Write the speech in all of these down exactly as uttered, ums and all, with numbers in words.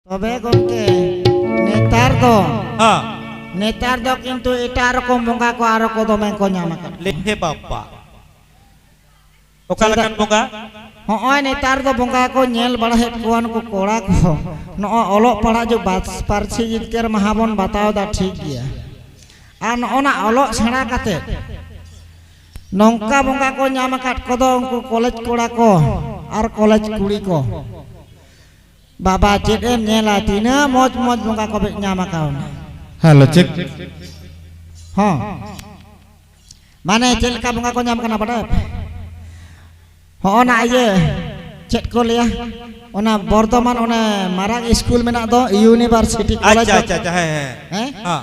ᱛᱚᱵᱮ ᱜᱚᱢᱠᱮ, ᱱᱮᱛᱟᱨ ᱫᱚ, ᱦᱮᱸ᱾ ᱱᱮᱛᱟᱨ ᱫᱚ ᱠᱤᱱᱛᱩ ᱮᱴᱟᱜ ᱨᱚᱠᱚᱢ ᱵᱚᱸᱜᱟ ᱠᱚ ᱟᱨᱚ ᱠᱚ ᱫᱚᱢᱮ ᱠᱚ ᱧᱟᱢ ᱟᱠᱟᱫ ᱠᱚᱣᱟ᱾ ᱞᱮ ᱵᱟᱵᱟ᱾ ᱚᱠᱟ ᱪᱮᱫᱟᱜ? ᱞᱮᱠᱟᱱ ᱵᱚᱸᱜᱟ? ᱦᱚᱸᱜᱼᱚᱭ ᱱᱮᱛᱟᱨ ᱫᱚ ᱵᱚᱸᱜᱟ ᱠᱚ ᱧᱮᱞ ᱵᱟᱲᱟᱭᱮᱫ ᱠᱚᱣᱟ ᱱᱩᱠᱩ ᱠᱚᱲᱟ ᱠᱚ᱾ ᱱᱚᱜᱼᱚᱭ ᱚᱞᱚᱜ ᱯᱟᱲᱦᱟᱜ ᱡᱚ ᱵᱟᱥ-, ᱯᱟᱹᱨᱥᱤ ᱡᱤᱛᱠᱟᱹᱨ ᱢᱟᱦᱟ ᱵᱚᱱ ᱵᱟᱛᱟᱣ ᱮᱫᱟ, ᱴᱷᱤᱠ ᱜᱮᱭᱟ᱾ ᱟᱨ ᱱᱚᱜᱼᱚ ᱱᱟ ᱚᱞᱚᱜ ᱥᱮᱬᱟ ᱠᱟᱛᱮ ᱱᱚᱝᱠᱟ ᱵᱚᱸᱜᱟ ᱠᱚ ᱧᱟᱢ ᱟᱠᱟᱫ ᱠᱚᱫᱚ ᱩᱱᱠᱩ ᱠᱚᱞᱮᱡᱽ ᱠᱚᱲᱟ ᱠᱚ ᱟᱨ ᱠᱚᱞᱮᱡᱽ ᱠᱩᱲᱤ ᱠᱚ᱾ ᱵᱟᱵᱟ, ᱪᱮᱫ ᱮᱢ ᱧᱮᱞᱟ, ᱛᱤᱱᱟᱹᱜ ᱢᱚᱡᱽ ᱢᱚᱡᱽ ᱵᱚᱸᱜᱟ ᱠᱚ ᱧᱟᱢ ᱟᱠᱟᱣᱱᱟ᱾ Hello, check. ᱦᱚᱸ᱾ ᱢᱟᱱᱮ, ᱪᱮᱫ ᱞᱮᱠᱟ ᱵᱚᱸᱜᱟ ᱠᱚ ᱧᱟᱢ ᱠᱟᱱᱟ, ᱵᱟᱰᱟᱭ ᱟᱯᱮ? ᱦᱚᱸᱜᱼᱚ ᱱᱟ ᱤᱭᱟᱹ, ᱪᱮᱫ ᱠᱚ ᱞᱟᱹᱭᱟ? ᱚᱱᱟ ᱵᱚᱨᱫᱷᱚᱢᱟᱱ, ᱚᱱᱮ ᱢᱟᱨᱟᱝ ᱥᱠᱩᱞ ᱢᱮᱱᱟᱜ ᱫᱚ, ᱤᱭᱩᱱᱤᱵᱷᱟᱨᱥᱤᱴᱤ ᱠᱚᱞᱮᱡᱽ ᱟᱪᱪᱷᱟ, ᱫᱚ᱾ ᱟᱪᱪᱷᱟ, ᱟᱪᱪᱷᱟ, ᱦᱮᱸ, ᱦᱮᱸ᱾ ᱦᱮᱸ? ᱦᱮᱸ᱾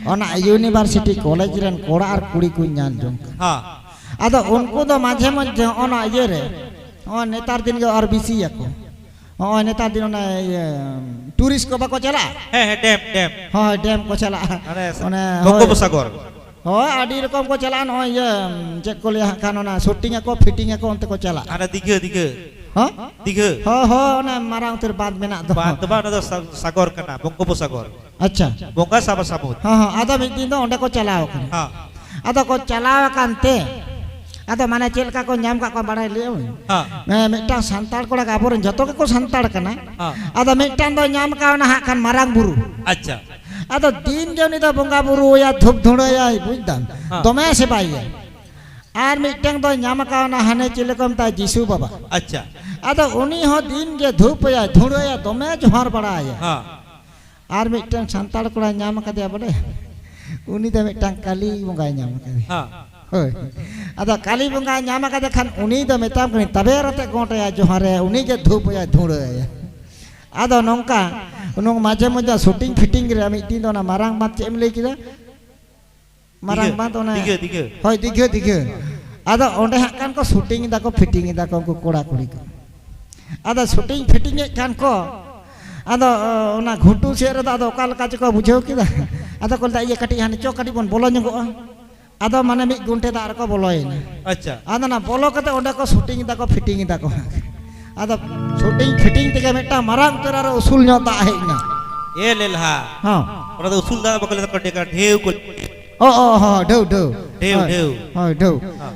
ᱚᱱᱟ ᱤᱭᱩᱱᱤᱵᱷᱟᱨᱥᱤᱴᱤ ᱠᱚᱞᱮᱡᱽ ᱨᱮᱱ ᱠᱚᱲᱟ ᱟᱨ ᱠᱩᱲᱤ ᱠᱚ ᱧᱮᱞ ᱡᱚᱝ ᱠᱟᱱᱟ᱾ ᱦᱮᱸ᱾ ᱟᱫᱚ ᱩᱱᱠᱩ ᱫᱚ ᱢᱟᱡᱷᱮ ᱢᱚᱫᱽᱫᱷᱮ ᱦᱚᱸᱜᱼᱚ ᱱᱟ ᱤᱭᱟᱹ ᱨᱮ, ᱦᱚᱸᱜᱼᱚᱭ ᱱᱮᱛᱟᱨ ᱫᱤᱱ ᱜᱮ ᱟᱨ ᱵᱤ ᱥᱤ ᱭᱟᱠᱚ᱾ ᱦᱚᱸᱜᱼᱚᱭ ᱱᱮᱛᱟᱨ ᱫᱤᱱ ᱚᱱᱟ ᱤᱭᱟᱹ, ᱴᱩᱨᱤᱥᱴ ᱠᱚ ᱵᱟᱠᱚ ᱪᱟᱞᱟᱜᱼᱟ? ᱦᱮᱸ, ᱦᱮᱸ, ᱰᱮᱢ, ᱰᱮᱢ᱾ ᱦᱳᱭ, ᱰᱮᱢ ᱠᱚ ᱪᱟᱞᱟᱜᱼᱟ᱾ ᱦᱟᱱᱮ ᱥᱟ-, ᱚᱱᱮ, ᱦᱳᱭ᱾ ᱵᱚᱝᱜᱳᱯᱚᱥᱟᱜᱚᱨ᱾ ᱦᱳᱭ, ᱟᱹᱰᱤ ᱨᱚᱠᱚᱢ ᱠᱚ ᱪᱟᱞᱟᱜᱼᱟ᱾ ᱱᱚᱜᱼᱚᱭ ᱤᱭᱟᱹ, ᱪᱮᱫ ᱠᱚ ᱞᱟᱹᱭᱟ ᱦᱟᱸᱜ ᱠᱷᱟᱱ, ᱚᱱᱟ ᱥᱩᱴᱤᱝ ᱟᱠᱚ, ᱯᱷᱤᱴᱤᱝ ᱟᱠᱚ, ᱚᱱᱛᱮ ᱠᱚ ᱪᱟᱞᱟᱜᱼᱟ᱾ ᱦᱟᱱᱮ ᱫᱤᱜᱷᱟᱹ, ᱫᱤᱜᱷᱟᱹ᱾ ᱦᱚᱸ? ᱫᱤᱜᱷᱟᱹ᱾ ᱦᱳᱭ, ᱦᱳᱭ, ᱚᱱᱟ ᱢᱟᱨᱟᱝ ᱩᱛᱟᱹᱨ ᱵᱟᱸᱫᱽ ᱢᱮᱱᱟᱜ ᱫᱚ᱾ ᱵᱟᱸᱫᱽ ᱫᱚ ᱵᱟᱝ, ᱚᱱᱟ ᱫᱚ ᱥᱟ-, ᱥᱟᱜᱚᱨ ᱠᱟᱱᱟ, ᱵᱚᱝᱜᱳᱯᱚᱥᱟᱜᱚᱨ᱾ ᱟᱪᱪᱷᱟ᱾ ᱵᱚᱸᱜᱟ ᱥᱟᱵᱟ ᱥᱟᱹᱢᱩᱫ᱾ ᱦᱚᱸ, ᱦᱚᱸ, ᱟᱫᱚ ᱢᱤᱫ ᱫᱤᱱ ᱫᱚ ᱚᱸᱰᱮ ᱠᱚ ᱪᱟᱞᱟᱣ ᱠᱟᱱᱟ᱾ ᱦᱮᱸ᱾ ᱟᱫᱚ ᱠᱚ ᱪᱟᱞᱟᱣ ᱟᱠᱟᱱ ᱛᱮ, ᱟᱫᱚ ᱢᱟᱱᱮ ᱪᱮᱫ ᱞᱮᱠᱟ ᱠᱚ ᱧᱟᱢ ᱠᱟᱜ ᱠᱚᱣᱟ ᱵᱟᱲᱟᱭ ᱞᱟᱹᱭ ᱟᱹᱧ? ᱦᱮᱸ᱾ ᱦᱮᱸ, ᱢᱤᱫᱴᱟᱝ ᱥᱟᱱᱛᱟᱲ ᱠᱚᱲᱟ ᱜᱮ, ᱟᱵᱚᱨᱮᱱ ᱡᱚᱛᱚ ᱜᱮᱠᱚ ᱥᱟᱱᱛᱟᱲ ᱠᱟᱱᱟ᱾ ᱦᱮᱸ᱾ ᱟᱫᱚ ᱢᱤᱫᱴᱟᱝ ᱫᱚ ᱧᱟᱢ ᱠᱟᱣᱱᱟ ᱦᱟᱸᱜ ᱠᱷᱟᱱ ᱢᱟᱨᱟᱝ ᱵᱩᱨᱩ᱾ ᱟᱪᱪᱷᱟ᱾ ᱟᱫᱚ ᱫᱤᱱ ᱜᱮ ᱩᱱᱤ ᱫᱚ ᱵᱚᱸᱜᱟ ᱵᱩᱨᱩᱭᱟ, ᱫᱷᱩᱯ ᱫᱷᱩᱬᱟᱹᱭᱟᱭ, ᱵᱩᱡᱽ ᱫᱟᱢ? ᱦᱮᱸ᱾ ᱫᱚᱢᱮ ᱥᱮᱵᱟᱭᱟ᱾ ᱟᱨ ᱢᱤᱫᱴᱟᱝ ᱫᱚ ᱧᱟᱢ ᱠᱟᱣᱱᱟ ᱦᱟᱱᱮ ᱪᱮᱫ ᱞᱮᱠᱟ ᱢᱮᱛᱟᱭ, ᱡᱤᱥᱩ ᱵᱟᱵᱟ᱾ ᱟᱪᱪᱷᱟ᱾ ᱟᱫᱚ ᱩᱱᱤ ᱦᱚᱸ ᱫᱤᱱ ᱜᱮ ᱫᱷᱩᱯ ᱟᱭᱟᱭ, ᱫᱷᱩᱬᱟᱹᱭᱟ, ᱫᱚᱢᱮ ᱡᱚᱦᱟᱨ ᱵᱟᱲᱟᱭᱟ᱾ ᱦᱮᱸ᱾ ᱟᱨ ᱢᱤᱫᱴᱟᱝ ᱥᱟᱱᱛᱟᱲ ᱠᱚᱲᱟᱭ ᱧᱟᱢ ᱟᱠᱟᱫᱮᱭᱟ ᱵᱚᱞᱮ, ᱩᱱᱤ ᱫᱚ ᱢᱤᱫᱴᱟᱝ ᱠᱟᱞᱤ ᱵᱚᱸᱜᱟᱭ ᱧᱟᱢ ᱟᱠᱟᱫᱮᱭᱟ᱾ ᱦᱮᱸ᱾ ᱦᱳᱭ᱾ ᱟᱫᱚ ᱠᱟᱞᱤ ᱵᱚᱸᱜᱟᱭ ᱧᱟᱢ ᱟᱠᱟᱫᱮ ᱠᱷᱟᱱ ᱩᱱᱤ ᱫᱚ ᱢᱮᱛᱟᱢ ᱠᱟᱹᱱᱟᱹᱧ ᱛᱟᱵᱮᱨ ᱟᱛᱮ ᱜᱚᱸᱴ ᱟᱭᱟ, ᱡᱚᱦᱟᱨ ᱟᱭᱟ, ᱩᱱᱤ ᱜᱮ ᱫᱷᱩᱯ ᱟᱭᱟ, ᱫᱷᱩᱬᱟᱹ ᱟᱭᱟ᱾ ᱟᱫᱚ ᱱᱚᱝᱠᱟ ᱩᱱᱟᱹᱝ ᱢᱟᱡᱷᱮ ᱢᱚᱡᱷᱮ ᱥᱩᱴᱤᱝ ᱯᱷᱤᱴᱤᱝ ᱨᱮ ᱢᱤᱫ ᱫᱤᱱ ᱫᱚ ᱚᱱᱟ ᱢᱟᱨᱟᱝ ᱵᱟᱸᱫᱷ, ᱪᱮᱫ ᱮᱢ ᱞᱟᱹᱭ ᱠᱮᱫᱟ? ᱢᱟᱨᱟᱝ ᱫᱤᱜᱷᱟᱹ, ᱵᱟᱸᱫᱷ ᱚᱱᱮ ᱫᱤᱜᱷᱟᱹ, ᱫᱤᱜᱷᱟᱹ᱾ ᱦᱳᱭ, ᱫᱤᱜᱷᱟᱹ, ᱫᱤᱜᱷᱟᱹ᱾ ᱟᱫᱚ ᱚᱸᱰᱮ ᱦᱟᱸᱜ ᱠᱷᱟᱱ ᱠᱚ ᱥᱩᱴᱤᱝ ᱮᱫᱟ ᱠᱚ, ᱯᱷᱤᱴᱤᱝ ᱮᱫᱟ ᱠᱚ ᱩᱱᱠᱩ ᱠᱚᱲᱟ ᱠᱩᱲᱤ ᱠᱚ᱾ ᱟᱫᱚ ᱥᱩᱴᱤᱝ ᱯᱷᱤᱴᱤᱝ ᱮᱫ ᱠᱷᱟᱱ ᱠᱚ, ᱟᱫᱚ, ᱚ, ᱚᱱᱟ ᱜᱷᱩᱴᱩ ᱥᱮᱫ ᱨᱮᱫᱚ ᱟᱫᱚ ᱚᱠᱟ ᱞᱮᱠᱟ ᱪᱚᱠᱚ ᱵᱩᱡᱷᱟᱹᱣ ᱠᱮᱫᱟ᱾ ᱟᱫᱚ ᱠᱚ ᱞᱟᱹᱭᱫᱟ, "ᱤᱭᱟᱹ, ᱠᱟᱹᱴᱤᱡ ᱦᱟᱱᱮ ᱪᱚ, ᱠᱟᱹᱴᱤᱡ ᱵᱚᱱ ᱵᱚᱞᱚ ᱧᱚᱜᱚᱜᱼᱟ᱾" ᱟᱫᱚ ᱢᱟᱱᱮ ᱢᱤᱫ ᱜᱷᱚᱱᱴᱮ ᱫᱟᱜ ᱨᱮᱠᱚ ᱵᱚᱞᱚᱭᱮᱱᱟ᱾ ᱟᱪᱪᱷᱟ᱾ ᱟᱫᱚ ᱚᱱᱟ ᱵᱚᱞᱚ ᱠᱟᱛᱮ ᱚᱸᱰᱮ ᱠᱚ ᱥᱩᱴᱤᱝ ᱮᱫᱟ ᱠᱚ, ᱯᱷᱤᱴᱤᱝ ᱮᱫᱟ ᱠᱚ ᱦᱟᱸᱜ᱾ ᱟᱫᱚ ᱥᱩᱴᱤᱝ ᱯᱷᱤᱴᱤᱝ ᱛᱮᱜᱮ ᱢᱤᱫᱴᱟᱝ ᱢᱟᱨᱟᱝ ᱩᱛᱟᱹᱨ ᱟᱨᱚ ᱩᱥᱩᱞ ᱧᱚᱜ ᱫᱟᱜ ᱦᱮᱡ ᱮᱱᱟ᱾ ᱮ ᱞᱮᱞᱦᱟ᱾ ᱦᱚᱸ᱾ ᱚᱱᱟ ᱫᱚ ᱩᱥᱩᱞ ᱫᱟᱜ ᱵᱟᱠᱚ ᱞᱟᱹᱭ ᱫᱟ, ᱰᱷᱮᱣ ᱠᱚ᱾ ᱚ, ᱚ, ᱦᱚᱸ, ᱰᱷᱮᱣ, ᱰᱷᱮᱣ᱾ ᱰᱷᱮᱣ, ᱦᱳᱭ, ᱰᱷᱮᱣ᱾ ᱦᱳᱭ, ᱰᱷᱮᱣ᱾ ᱦᱚᱸ᱾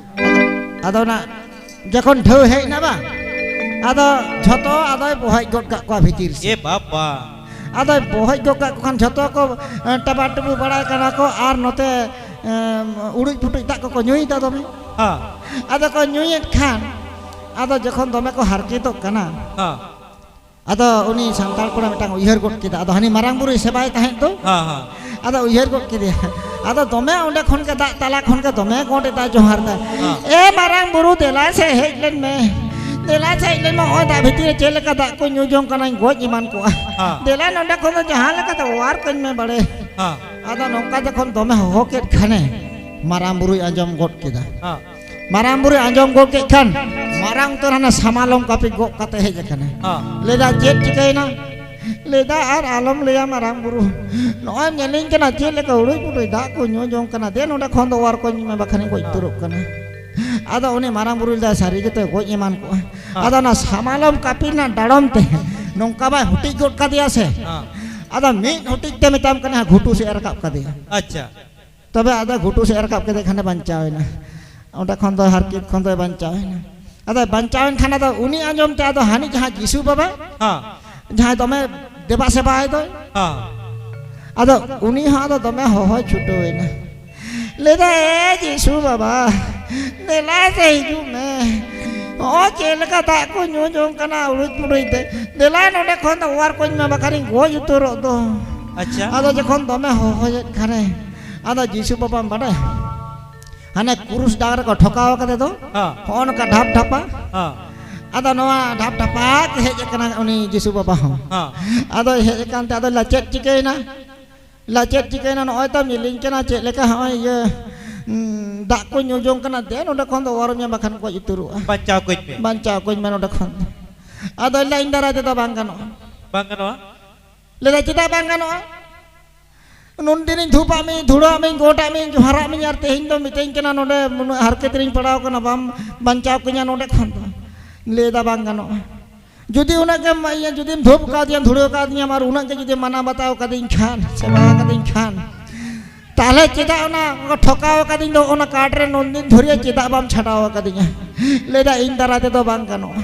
ᱟᱫᱚ ᱚᱱᱟ ᱡᱚᱠᱷᱚᱱ ᱰᱷᱮᱣ ᱦᱮᱡ ᱮᱱᱟ ᱵᱟᱝ, ᱟᱫᱚ ᱡᱷᱚᱛᱚ ᱟᱫᱚᱭ ᱵᱚᱦᱮᱡ ᱜᱚᱫ ᱠᱟᱜ ᱠᱚᱣᱟ ᱵᱷᱤᱛᱤᱨ ᱥᱮᱫ᱾ ᱮ ᱵᱟᱵᱟ᱾ ᱟᱫᱚᱭ ᱵᱚᱦᱮᱡ ᱜᱚᱫ ᱠᱟᱜ ᱠᱚ ᱠᱷᱟᱱ ᱡᱷᱚᱛᱚ ᱠᱚ, ᱮ, ᱴᱟᱵᱟ ᱴᱩᱵᱩ ᱵᱟᱲᱟᱭ ᱠᱟᱱᱟ ᱠᱚ, ᱟᱨ ᱱᱚᱛᱮ, ᱮ, ᱩᱲᱩᱡ ᱯᱩᱴᱩᱡ ᱫᱟᱜ ᱠᱚᱠᱚ ᱧᱩᱭᱮᱫᱟ ᱫᱚᱢᱮ᱾ ᱦᱮᱸ᱾ ᱟᱫᱚ ᱠᱚ ᱧᱩᱭᱮᱫ ᱠᱷᱟᱱ, ᱟᱫᱚ ᱡᱚᱠᱷᱚᱱ ᱫᱚᱢᱮ ᱠᱚ ᱦᱟᱨᱠᱮᱛᱚᱜ ᱠᱟᱱᱟ, ᱦᱮᱸ᱾ ᱟᱫᱚ ᱩᱱᱤ ᱥᱟᱱᱛᱟᱲ ᱠᱚᱲᱟ ᱢᱤᱫᱴᱟᱝ ᱩᱭᱦᱟᱹᱨ ᱜᱚᱫ ᱠᱮᱫᱟ᱾ ᱟᱫᱚ ᱦᱟᱹᱱᱤ ᱢᱟᱨᱟᱝ ᱵᱩᱨᱩᱭ ᱥᱮᱵᱟᱭ ᱛᱟᱦᱮᱸᱫ ᱫᱚ᱾ ᱦᱮᱸ, ᱦᱮᱸ᱾ ᱟᱫᱚ ᱩᱭᱦᱟᱹᱨ ᱜᱚᱫ ᱠᱮᱫᱮᱭᱟ᱾ ᱟᱫᱚ ᱫᱚᱢᱮ ᱚᱸᱰᱮ ᱠᱷᱚᱱ ᱜᱮ, ᱫᱟᱜ ᱛᱟᱞᱟ ᱠᱷᱚᱱ ᱜᱮ ᱫᱚᱢᱮ ᱜᱚᱸᱰ ᱮᱫᱟ, ᱡᱚᱦᱟᱨ ᱫᱟ᱾ ᱦᱮᱸ᱾ "ᱮ ᱢᱟᱨᱟᱝ ᱵᱩᱨᱩ, ᱫᱮᱞᱟ ᱥᱮ ᱦᱮᱡ ᱞᱮᱱ ᱢᱮ, ᱫᱮᱞᱟ ᱥᱮ ᱦᱮᱡ ᱞᱮᱱ ᱢᱮ, ᱱᱚᱜᱼᱚᱭ ᱫᱟᱜ ᱵᱷᱤᱛᱤᱨ ᱨᱮ ᱪᱮᱫ ᱞᱮᱠᱟ ᱫᱟᱜ ᱠᱚ ᱧᱩ ᱡᱚᱝ ᱠᱟᱱᱟᱧ, ᱜᱚᱡ ᱮᱢᱟᱱ ᱠᱚᱜᱼᱟ᱾ ᱦᱮᱸ᱾ ᱫᱮᱞᱟ ᱱᱚᱸᱰᱮ ᱠᱷᱚᱱ ᱫᱚ ᱡᱟᱦᱟᱸ ᱞᱮᱠᱟᱛᱮ ᱚᱣᱟᱨ ᱠᱟᱹᱧ ᱢᱮ ᱵᱟᱲᱮ᱾" ᱦᱮᱸ᱾ ᱟᱫᱚ ᱱᱚᱝᱠᱟ ᱡᱚᱠᱷᱚᱱ ᱫᱚᱢᱮ ᱦᱚᱦᱚ ᱠᱮᱫ ᱠᱷᱟᱱᱮ, ᱢᱟᱨᱟᱝ ᱵᱩᱨᱩᱭ ᱟᱸᱡᱚᱢ ᱜᱚᱫ ᱠᱮᱫᱟ᱾ ᱦᱮᱸ᱾ ᱢᱟᱨᱟᱝ ᱵᱩᱨᱩᱭ ᱟᱸᱡᱚᱢ ᱜᱚᱫ ᱠᱮᱫ ᱠᱷᱟᱱ, ᱢᱟᱨᱟᱝ ᱩᱛᱟᱹᱨ ᱦᱟᱱᱟ ᱥᱟᱢᱟᱞᱚᱢ ᱠᱟᱹᱯᱤ ᱜᱚᱜ ᱠᱟᱛᱮ ᱦᱮᱡ ᱟᱠᱟᱱᱟ᱾ ᱦᱮᱸ᱾ ᱞᱟᱹᱭᱫᱟ, "ᱪᱮᱫ ᱪᱤᱠᱟᱹᱭᱮᱱᱟ?" ᱞᱟᱹᱭᱫᱟ, "ᱟᱨ ᱟᱞᱚᱢ ᱞᱟᱹᱭᱟ ᱢᱟᱨᱟᱝ ᱵᱩᱨᱩ, ᱱᱚᱜᱼᱚᱭ ᱧᱮᱞᱤᱧ ᱠᱟᱱᱟ ᱪᱮᱫ ᱞᱮᱠᱟ ᱩᱲᱩᱡ ᱯᱩᱴᱩᱡ ᱫᱟᱜ ᱠᱚ ᱧᱩ ᱡᱚᱝ ᱠᱟᱱᱟ, ᱫᱮ ᱱᱚᱸᱰᱮ ᱠᱷᱚᱱ ᱫᱚ ᱚᱣᱟᱨ ᱠᱚᱧ ᱢᱮ, ᱵᱟᱠᱷᱟᱱᱤᱧ ᱜᱚᱡ ᱩᱛᱟᱹᱨᱚᱜ ᱠᱟᱱᱟ᱾" ᱟᱫᱚ ᱩᱱᱤ ᱢᱟᱨᱟᱝ ᱵᱩᱨᱩᱭ ᱞᱟᱹᱭᱫᱟ, ᱥᱟᱹᱨᱤ ᱜᱮᱛᱚ ᱜᱚᱡ ᱮᱢᱟᱱ ᱠᱚᱜᱼᱟ᱾ ᱦᱮᱸ᱾ ᱟᱫᱚ ᱚᱱᱟ ᱥᱟᱢᱟᱞᱚᱢ ᱠᱟᱹᱯᱤ ᱨᱮᱱᱟᱜ ᱰᱟᱲᱚᱢ ᱛᱮ ᱱᱚᱝᱠᱟ ᱵᱟᱭ ᱦᱩᱴᱤᱡ ᱜᱚᱫ ᱠᱟᱫᱮᱭᱟ ᱥᱮ᱾ ᱦᱮᱸ᱾ ᱟᱫᱚ ᱢᱤᱫ ᱦᱩᱴᱤᱡ ᱛᱮ ᱢᱮᱛᱟᱢ ᱠᱟᱱᱟ ᱜᱷᱩᱴᱩ ᱥᱮᱫ ᱮ ᱨᱟᱠᱟᱵ ᱠᱟᱫᱮᱭᱟ᱾ ᱟᱪᱪᱷᱟ᱾ ᱛᱚᱵᱮ ᱟᱫᱚ ᱜᱷᱩᱴᱩ ᱥᱮᱫ ᱮ ᱨᱟᱠᱟᱵ ᱠᱮᱫᱮ ᱠᱷᱟᱱᱮ ᱵᱟᱧᱪᱟᱣ ᱮᱱᱟ᱾ ᱚᱸᱰᱮ ᱠᱷᱚᱱ ᱫᱚ ᱦᱟᱨᱠᱮᱛ ᱠᱷᱚᱱ ᱫᱚᱭ ᱵᱟᱧᱪᱟᱣ ᱮᱱᱟ᱾ ᱟᱫᱚ ᱵᱟᱧᱪᱟᱣ ᱮᱱ ᱠᱷᱟᱱ ᱟᱫᱚ ᱩᱱᱤ ᱟᱸᱡᱚᱢ ᱛᱮ ᱟᱫᱚ ᱦᱟᱹᱱᱤ ᱡᱟᱦᱟᱸ ᱡᱤᱥᱩ ᱵᱟᱵᱟ, ᱦᱮᱸ᱾ ᱡᱟᱦᱟᱸᱭ ᱫᱚᱢᱮ ᱫᱮᱵᱟ ᱥᱮᱵᱟᱭ ᱫᱚᱭ, ᱦᱮᱸ᱾ ᱟᱫᱚ ᱩᱱᱤ ᱦᱚᱸ ᱟᱫᱚ ᱫᱚᱢᱮ ᱦᱚᱦᱚᱭ ᱪᱷᱩᱴᱟᱹᱣ ᱮᱱᱟ᱾ ᱞᱟᱹᱭᱫᱟ, "ᱮ ᱡᱤᱥᱩ ᱵᱟᱵᱟ, ᱫᱮᱞᱟ ᱥᱮ ᱦᱤᱡᱩᱜ ᱢᱮ᱾ ᱱᱚᱜᱼᱚᱭ ᱪᱮᱫ ᱞᱮᱠᱟ ᱫᱟᱜ ᱠᱚ ᱧᱩ ᱡᱚᱝ ᱠᱟᱱᱟ ᱩᱲᱩᱡ ᱯᱩᱲᱩᱡ ᱛᱮ᱾ ᱫᱮᱞᱟ ᱱᱚᱸᱰᱮ ᱠᱷᱚᱱ ᱫᱚ ᱚᱣᱟᱨ ᱠᱚᱧ ᱢᱮ, ᱵᱟᱠᱷᱟᱱᱤᱧ ᱜᱚᱡ ᱩᱛᱟᱹᱨᱚᱜ ᱫᱚ᱾" ᱟᱪᱪᱷᱟ᱾ ᱟᱫᱚ ᱡᱚᱠᱷᱚᱱ ᱫᱚᱢᱮ ᱦᱚᱦᱚᱭᱮᱫ ᱠᱷᱟᱱᱮ, ᱟᱫᱚ ᱡᱤᱥᱩ ᱵᱟᱵᱟᱢ ᱵᱟᱰᱟᱭᱟ, ᱦᱟᱱᱮ ᱠᱩᱨᱩᱥ ᱰᱟᱝ ᱨᱮᱠᱚ ᱴᱷᱚᱠᱟᱣ ᱠᱟᱫᱮ ᱫᱚ, ᱦᱮᱸ᱾ ᱦᱚᱸᱜᱼᱚ ᱱᱚᱝᱠᱟ ᱰᱷᱟᱯ ᱰᱷᱟᱯᱟ᱾ ᱦᱮᱸ᱾ ᱟᱫᱚ ᱱᱚᱣᱟ ᱰᱷᱟᱯ ᱰᱷᱟᱯᱟ ᱜᱮ ᱦᱮᱡ ᱟᱠᱟᱱᱟ ᱩᱱᱤ ᱡᱤᱥᱩ ᱵᱟᱵᱟ ᱦᱚᱸ᱾ ᱦᱮᱸ᱾ ᱟᱫᱚᱭ ᱦᱮᱡ ᱟᱠᱟᱱ ᱛᱮ ᱟᱫᱚ ᱞᱟᱹᱭᱫᱟ, "ᱪᱮᱫ ᱪᱤᱠᱟᱹᱭᱮᱱᱟ? ᱞᱟᱹᱭᱫᱟ, ᱪᱮᱫ ᱪᱤᱠᱟᱹᱭᱮᱱᱟ? ᱱᱚᱜᱼᱚᱭ ᱛᱚ ᱧᱮᱞᱤᱧ ᱠᱟᱱᱟ ᱪᱮᱫ ᱞᱮᱠᱟ ᱦᱚᱸᱜᱼᱚᱭ ᱤᱭᱟᱹ, ᱩᱸ, ᱫᱟᱜ ᱠᱚ ᱧᱩ ᱡᱚᱝ ᱠᱟᱱᱟ, ᱫᱮ ᱱᱚᱸᱰᱮ ᱠᱷᱚᱱ ᱫᱚ ᱚᱣᱟᱨᱚᱧ ᱢᱮ, ᱵᱟᱠᱷᱟᱱ ᱜᱚᱡ ᱩᱛᱟᱹᱨᱚᱜᱼᱟ᱾ ᱵᱟᱧᱪᱟᱣ ᱠᱟᱹᱧ ᱢᱮ᱾ ᱵᱟᱧᱪᱟᱣ ᱠᱟᱹᱧ ᱢᱮ ᱱᱚᱸᱰᱮ ᱠᱷᱚᱱ ᱫᱚ᱾" ᱟᱫᱚᱭ ᱞᱟᱹᱭᱫᱟ, "ᱤᱧ ᱫᱟᱨᱟᱭ ᱛᱮᱫᱚ ᱵᱟᱝ ᱜᱟᱱᱚᱜᱼᱟ᱾" ᱵᱟᱝ ᱜᱟᱱᱚᱜᱼᱟ? ᱞᱟᱹᱭᱫᱟ, "ᱪᱮᱫᱟᱜ ᱵᱟᱝ ᱜᱟᱱᱚᱜᱼᱟ? ᱱᱩᱱ ᱫᱤᱱᱤᱧ ᱫᱷᱩᱯᱟᱜ ᱢᱮ, ᱫᱷᱩᱲᱟᱹᱣᱟᱜ ᱢᱮ, ᱜᱚᱴᱟᱜ ᱢᱮ, ᱡᱚᱦᱟᱨᱟᱜ ᱢᱮ, ᱟᱨ ᱛᱮᱦᱮᱧ ᱫᱚ ᱢᱤᱛᱟᱹᱧ ᱠᱟᱱᱟ ᱱᱚᱰᱮ ᱱᱩᱱᱟᱹᱜ ᱦᱟᱨᱠᱮᱛ ᱨᱤᱧ ᱯᱟᱲᱟᱣ ᱠᱟᱱᱟ, ᱵᱟᱢ ᱵᱟᱧᱪᱟᱣ ᱠᱟᱹᱧᱟ ᱱᱚᱰᱮ ᱠᱷᱚᱱ ᱫᱚ?" ᱞᱟᱹᱭᱫᱟ, "ᱵᱟᱝ ᱜᱟᱱᱚᱜᱼᱟ, ᱡᱩᱫᱤ ᱩᱱᱟᱹᱜ ᱜᱮᱢ ᱤᱭᱟᱹ, ᱡᱩᱫᱤᱢ ᱫᱷᱩᱯ ᱠᱟᱣᱫᱤᱧᱟ, ᱫᱷᱩᱲᱟᱹᱣ ᱠᱟᱣᱫᱤᱧᱟᱢ, ᱟᱨ ᱩᱱᱟᱹᱜ ᱜᱮ ᱡᱩᱫᱤ ᱢᱟᱱᱟᱣ ᱵᱟᱛᱟᱣ ᱠᱟᱫᱤᱧ ᱠᱷᱟᱱ, ᱥᱮᱵᱟ ᱠᱟᱫᱤᱧ ᱠᱷᱟᱱ, ᱛᱟᱦᱞᱮ ᱪᱮᱫᱟᱜ ᱚᱱᱟ ᱴᱷᱚᱠᱟᱣ ᱠᱟᱫᱤᱧ ᱫᱚ ᱚᱱᱟ ᱠᱟᱴ ᱨᱮ ᱱᱩᱱᱫᱤᱱ ᱫᱷᱩᱨᱤᱭᱟᱹ ᱪᱮᱫᱟᱜ ᱵᱟᱢ ᱪᱷᱟᱰᱟᱣ ᱠᱟᱫᱤᱧᱟ? ᱞᱟᱹᱭᱫᱟ, ᱤᱧ ᱫᱟᱨᱟᱭ ᱛᱮᱫᱚ ᱵᱟᱝ ᱜᱟᱱᱚᱜᱼᱟ᱾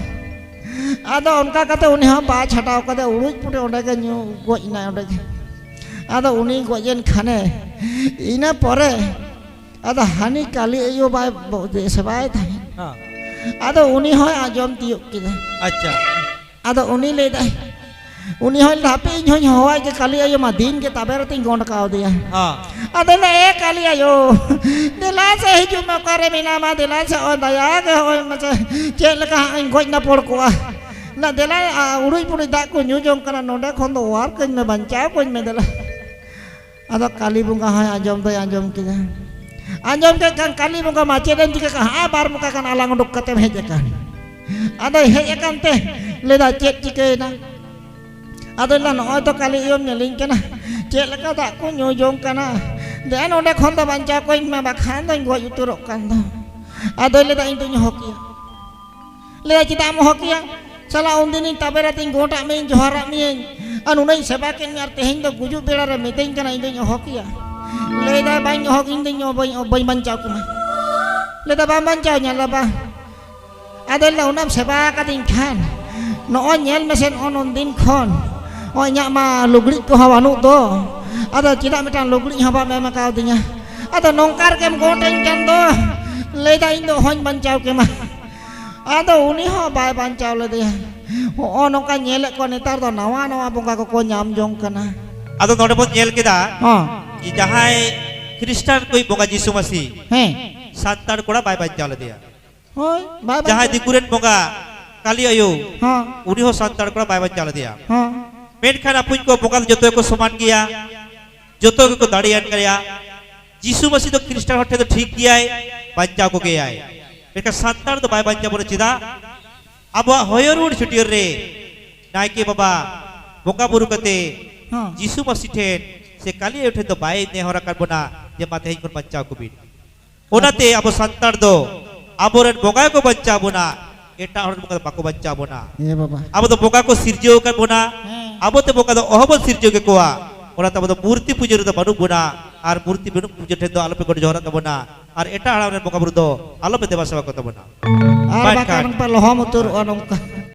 ᱟᱫᱚ ᱚᱱᱠᱟ ᱠᱟᱛᱮ ᱩᱱᱤ ᱦᱚᱸ ᱵᱟᱭ ᱪᱷᱟᱰᱟᱣ ᱠᱟᱫᱮ, ᱩᱲᱩᱡ ᱯᱩᱲᱩᱡ ᱚᱸᱰᱮ ᱜᱮ ᱧᱩ ᱜᱚᱡ ᱮᱱᱟᱭ ᱚᱸᱰᱮ ᱜᱮ᱾ ᱟᱫᱚ ᱩᱱᱤ ᱜᱚᱡ ᱮᱱ ᱠᱷᱟᱱᱮ, ᱤᱱᱟᱹ ᱯᱚᱨᱮ ᱟᱫᱚ ᱦᱟᱹᱱᱤ ᱠᱟᱞᱤ ᱟᱭᱳ ᱵᱟᱭ ᱵᱚ-, ᱥᱮᱵᱟᱭ ᱛᱟᱦᱮᱸᱫ᱾ ᱦᱮᱸ᱾ ᱟᱫᱚ ᱩᱱᱤ ᱦᱚᱸᱭ ᱟᱸᱡᱚᱢ ᱛᱤᱭᱳᱜ ᱠᱮᱫᱟ᱾ ᱟᱪᱪᱷᱟ᱾ ᱟᱫᱚ ᱩᱱᱤ ᱞᱟᱹᱭᱫᱟᱭ, ᱩᱱᱤ ᱦᱚᱸᱭ ᱞᱟᱹᱭᱫᱟ, "ᱦᱟᱯᱮ, ᱤᱧ ᱦᱚᱸᱧ ᱦᱚᱦᱚᱣᱟᱭ ᱜᱮ, ᱠᱟᱞᱤ ᱟᱭᱳ ᱢᱟ ᱫᱤᱱ ᱜᱮ ᱛᱟᱵᱮᱨ ᱟᱛᱮᱧ ᱜᱚᱸᱰ ᱠᱟᱣᱫᱮᱭᱟ᱾" ᱦᱮᱸ᱾ ᱟᱫᱚᱭ ᱞᱟᱹᱭᱫᱟ, "ᱮ ᱠᱟᱞᱤ ᱟᱭᱳ, ᱫᱮᱞᱟ ᱥᱮ ᱦᱤᱡᱩᱜ ᱢᱮ, ᱚᱠᱟᱨᱮ ᱢᱮᱱᱟᱢᱟ? ᱫᱮᱞᱟ ᱥᱮ, ᱚ ᱫᱟᱭᱟ ᱜᱮ, ᱦᱚᱸᱜᱼᱚᱭ ᱢᱟᱥᱮ, ᱪᱮᱫ ᱞᱮᱠᱟ ᱦᱟᱸᱜ ᱤᱧ ᱜᱚᱡ ᱱᱟᱯᱚᱲ ᱠᱚᱜᱼᱟ᱾ ᱱᱟ ᱫᱮᱞᱟ, ᱟ, ᱩᱲᱩᱡ ᱯᱩᱲᱩᱡ ᱫᱟᱜ ᱠᱚ ᱧᱩ ᱡᱚᱝ ᱠᱟᱱᱟ, ᱱᱚᱸᱰᱮ ᱠᱷᱚᱱ ᱫᱚ ᱚᱣᱟᱨ ᱠᱟᱹᱧ ᱢᱮ, ᱵᱟᱧᱪᱟᱣ ᱠᱟᱹᱧ ᱢᱮ ᱫᱮᱞᱟ᱾" ᱟᱫᱚ ᱠᱟᱞᱤ ᱵᱚᱸᱜᱟ ᱦᱚᱸᱭ ᱟᱸᱡᱚᱢ ᱫᱚᱭ ᱟᱸᱡᱚᱢ ᱠᱮᱫᱟ᱾ ᱟᱸᱡᱚᱢ ᱠᱮᱫ ᱠᱷᱟᱱ ᱠᱟᱞᱤ ᱵᱚᱸᱜᱟ ᱢᱟ ᱪᱮᱫ ᱮᱢ ᱪᱤᱠᱟᱹ ᱠᱟᱜᱼᱟ? ᱦᱟᱸᱜ ᱵᱟᱨ ᱢᱚᱠᱟ ᱜᱟᱱ ᱟᱞᱟᱝ ᱩᱰᱩᱠ ᱠᱟᱛᱮᱢ ᱦᱮᱡ ᱟᱠᱟᱱ᱾ ᱟᱫᱚᱭ ᱦᱮᱡ ᱟᱠᱟᱱ ᱛᱮ ᱞᱟᱹᱭᱫᱟ, "ᱪᱮᱫ ᱪᱤᱠᱟᱹᱭᱮᱱᱟ?" ᱟᱫᱚᱭ ᱞᱟᱹᱭᱫᱟ, "ᱱᱚᱜᱼᱚᱭ ᱛᱚ ᱠᱟᱞᱤ ᱟᱭᱳᱢ ᱧᱮᱞᱤᱧ ᱠᱟᱱᱟ, ᱪᱮᱫ ᱞᱮᱠᱟ ᱫᱟᱜ ᱠᱚ ᱧᱩ ᱡᱚᱝ ᱠᱟᱱᱟ᱾ ᱫᱮ, ᱱᱚᱸᱰᱮ ᱠᱷᱚᱱ ᱫᱚ ᱵᱟᱧᱪᱟᱣ ᱠᱚᱧ ᱢᱮ, ᱵᱟᱠᱷᱟᱱ ᱫᱚᱧ ᱜᱚᱡ ᱩᱛᱟᱹᱨᱚᱜ ᱠᱟᱱ ᱫᱚ᱾" ᱟᱫᱚᱭ ᱞᱟᱹᱭᱫᱟ, "ᱤᱧ ᱫᱚᱧ ᱚᱦᱚ ᱠᱮᱭᱟ᱾" ᱞᱟᱹᱭᱟ, "ᱪᱮᱫᱟᱜ ᱮᱢ ᱚᱦᱚ ᱠᱮᱭᱟ? ᱥᱟᱞᱟ, ᱩᱱᱫᱤᱱᱤᱧ ᱛᱟᱵᱮᱨ ᱟᱛᱮᱧ ᱜᱚᱸᱰ ᱟᱫ ᱢᱮᱭᱟᱹᱧ, ᱡᱚᱦᱟᱨᱟᱜ ᱢᱮᱭᱟᱹᱧ, ᱟᱨ ᱱᱩᱱᱟᱹᱜ ᱤᱧ ᱥᱮᱵᱟ ᱠᱮᱫ ᱢᱮᱭᱟ, ᱟᱨ ᱛᱮᱦᱮᱧ ᱫᱚ ᱜᱩᱡᱩᱜ ᱵᱮᱲᱟ ᱨᱮ ᱢᱤᱛᱟᱹᱧ ᱠᱟᱱᱟ, ᱤᱧ ᱫᱚᱧ ᱚᱦᱚ ᱠᱮᱭᱟ?" ᱞᱟᱹᱭᱫᱟᱭ, "ᱵᱟᱹᱧ ᱚᱦᱚ, ᱤᱧ ᱫᱚᱧ ᱚ-, ᱵᱟᱹᱧ, ᱵᱟᱹᱧ ᱵᱟᱧᱪᱟᱣ ᱠᱮᱢᱟ᱾" ᱞᱟᱹᱭᱫᱟ, "ᱵᱟᱢ ᱵᱟᱧᱪᱟᱣ ᱤᱧᱟ?" ᱞᱟᱹᱭᱫᱟ, "ᱵᱟᱝ᱾" ᱟᱫᱚ ᱞᱟᱹᱭᱫᱟ, "ᱩᱱᱟᱹᱜ ᱮᱢ ᱥᱮᱵᱟ ᱟᱠᱟᱫᱤᱧ ᱠᱷᱟᱱ, ᱱᱚᱜᱼᱚᱭ ᱧᱮᱞ ᱢᱮᱥᱮ, ᱱᱚᱜᱼᱚ ᱱᱩᱱᱫᱤᱱ ᱠᱷᱚᱱ ᱱᱚᱜᱼᱚᱭ ᱤᱧᱟᱹᱜ ᱢᱟ ᱞᱩᱜᱽᱲᱤᱡ ᱠᱚᱦᱚᱸ ᱵᱟᱹᱱᱩᱜ ᱫᱚ, ᱟᱫᱚ ᱪᱮᱫᱟᱜ ᱢᱤᱫᱴᱟᱝ ᱞᱩᱜᱽᱲᱤᱡ ᱦᱚᱸ ᱵᱟᱢ ᱮᱢ ᱠᱟᱣᱫᱤᱧᱟ? ᱟᱫᱚ ᱱᱚᱝᱠᱟ ᱨᱮᱜᱮᱢ ᱜᱚᱸᱰ ᱟᱹᱧ ᱠᱟᱱ ᱫᱚ?" ᱞᱟᱹᱭᱫᱟ, "ᱤᱧ ᱫᱚ ᱚᱦᱚᱧ ᱵᱟᱧᱪᱟᱣ ᱠᱮᱢᱟ᱾" ᱟᱫᱚ ᱩᱱᱤ ᱦᱚᱸ ᱵᱟᱭ ᱵᱟᱧᱪᱟᱣ ᱞᱮᱫᱮᱭᱟ᱾ ᱦᱚᱸᱜᱼᱚ ᱱᱚᱝᱠᱟ ᱧᱮᱞᱮᱫ ᱠᱚᱣᱟ, ᱱᱮᱛᱟᱨ ᱫᱚ ᱱᱟᱣᱟ ᱱᱟᱣᱟ ᱵᱚᱸᱜᱟ ᱠᱚᱠᱚ ᱧᱟᱢ ᱡᱚᱝ ᱠᱟᱱᱟ᱾ ᱟᱫᱚ ᱱᱚᱰᱮ ᱵᱚᱱ ᱧᱮᱞ ᱠᱮᱫᱟ ᱦᱚᱸ᱾ ᱡᱮ ᱡᱟᱦᱟᱸᱭ ᱠᱷᱨᱤᱥᱴᱟᱱ ᱠᱚᱭᱤᱡ ᱵᱚᱸᱜᱟ ᱡᱤᱥᱩ ᱢᱟᱹᱥᱤ ᱦᱮᱸ᱾ ᱥᱟᱱᱛᱟᱲ ᱠᱚᱲᱟ ᱵᱟᱭ ᱵᱟᱧᱪᱟᱣ ᱞᱮᱫᱮᱭᱟ᱾ ᱦᱳᱭ, ᱵᱟᱭ ᱡᱟᱦᱟᱸᱭ ᱵᱟᱧᱪᱟᱣ᱾ ᱫᱤᱠᱩ ᱨᱮᱱ ᱵᱚᱸᱜᱟ ᱠᱟᱞᱤ ᱟᱭᱳ, ᱦᱚᱸ᱾ ᱩᱱᱤ ᱦᱚᱸ ᱥᱟᱱᱛᱟᱲ ᱠᱚᱲᱟ ᱵᱟᱭ ᱵᱟᱧᱪᱟᱣ ᱞᱮᱫᱮᱭᱟ᱾ ᱦᱚᱸ᱾ ᱢᱮᱱᱠᱷᱟᱱ ᱟᱯᱩᱧ ᱠᱚ ᱵᱚᱸᱜᱟ ᱫᱚ ᱡᱚᱛᱚ ᱜᱮᱠᱚ ᱥᱚᱢᱟᱱ ᱜᱮᱭᱟ, ᱡᱚᱛᱚ ᱜᱮᱠᱚ ᱫᱟᱲᱮᱭᱟᱱ ᱜᱮᱭᱟ᱾ ᱡᱤᱥᱩ ᱢᱟᱹᱥᱤ ᱫᱚ ᱠᱷᱨᱤᱥᱴᱟᱱ ᱦᱚᱲ ᱴᱷᱮᱱ ᱫᱚ ᱴᱷᱤᱠ ᱜᱮᱭᱟᱭ, ᱵᱟᱧᱪᱟᱣ ᱠᱚᱜᱮᱭᱟᱭ᱾ ᱢᱮᱱᱠᱷᱟᱱ ᱥᱟᱱᱛᱟᱲ ᱫᱚ ᱵᱟᱭ ᱵᱟᱧᱪᱟᱣ ᱵᱚᱱᱟ᱾ ᱪᱮᱫᱟᱜ? ᱟᱵᱚᱣᱟᱜ ᱦᱚᱭᱚ ᱨᱩᱣᱟᱹᱲ ᱪᱷᱟᱹᱴᱭᱟᱹᱨ ᱨᱮ ᱱᱟᱭᱠᱮ ᱵᱟᱵᱟ ᱵᱚᱸᱜᱟ ᱵᱩᱨᱩ ᱠᱟᱛᱮ ᱦᱚᱸ᱾ ᱡᱤᱥᱩ ᱢᱟᱹᱥᱤ ᱴᱷᱮᱱ ᱥᱮ ᱠᱟᱞᱤ ᱟᱭᱳ ᱴᱷᱮᱱ ᱫᱚ ᱵᱟᱭ ᱱᱮᱦᱚᱨ ᱟᱠᱟᱫ ᱵᱚᱱᱟ ᱡᱮ, "ᱢᱟ, ᱛᱮᱦᱮᱧ ᱠᱷᱚᱱ ᱵᱟᱧᱪᱟᱣ ᱠᱚᱵᱤᱱ᱾" ᱚᱱᱟᱛᱮ ᱟᱵᱚ ᱥᱟᱱᱛᱟᱲ ᱫᱚ ᱟᱵᱚᱨᱮᱱ ᱵᱚᱸᱜᱟ ᱜᱮᱠᱚ ᱵᱟᱧᱪᱟᱣ ᱵᱚᱱᱟ᱾ ᱮᱴᱟᱜ ᱦᱚᱲ ᱨᱮᱱ ᱵᱚᱸᱜᱟ ᱫᱚ ᱵᱟᱠᱚ ᱵᱟᱧᱪᱟᱣ ᱵᱚᱱᱟ᱾ ᱮ ᱵᱟᱵᱟ᱾ ᱟᱵᱚ ᱫᱚ ᱵᱚᱸᱜᱟ ᱠᱚ ᱥᱤᱨᱡᱟᱹᱣ ᱟᱠᱟᱫ ᱵᱚᱱᱟ᱾ ᱦᱮᱸ᱾ ᱟᱵᱚ ᱛᱮ ᱵᱚᱸᱜᱟ ᱫᱚ ᱚᱦᱚ ᱵᱚᱱ ᱥᱤᱨᱡᱟᱹᱣ ᱠᱮᱠᱚᱣᱟ᱾ ᱚᱱᱟᱛᱮ ᱟᱵᱚ ᱫᱚ ᱢᱩᱨᱛᱤ ᱯᱩᱡᱟᱹ ᱨᱮᱫᱚ ᱵᱟᱹᱱᱩᱜ ᱵᱚᱱᱟ᱾ ᱟᱨ ᱢᱩᱨᱛᱤ ᱵᱟᱹᱱᱩᱜ ᱯᱩᱡᱟᱹ ᱴᱷᱮᱱ ᱫᱚ ᱟᱞᱚᱯᱮ ᱜᱚᱰ ᱡᱚᱦᱟᱨᱟᱜ ᱛᱟᱵᱚᱱᱟ᱾ ᱟᱨ ᱮᱴᱟᱜ ᱦᱟᱲᱟᱢ ᱨᱮᱱ ᱵᱚᱸᱜᱟ ᱵᱩᱨᱩ ᱫᱚ ᱟᱞᱚᱯᱮ ᱫᱮᱵᱟ ᱥᱮᱵᱟ ᱠᱚ ᱛᱟᱵᱚᱱᱟ᱾ ᱟᱨ ᱵᱟᱭ ᱵᱟᱠᱷᱟᱱ ᱠᱷᱟᱱ᱾ ᱱᱚᱝᱠᱟ ᱞᱚᱦᱚᱢ ᱩᱛᱟᱹᱨᱚᱜᱼᱟ ᱱᱚᱝᱠᱟ᱾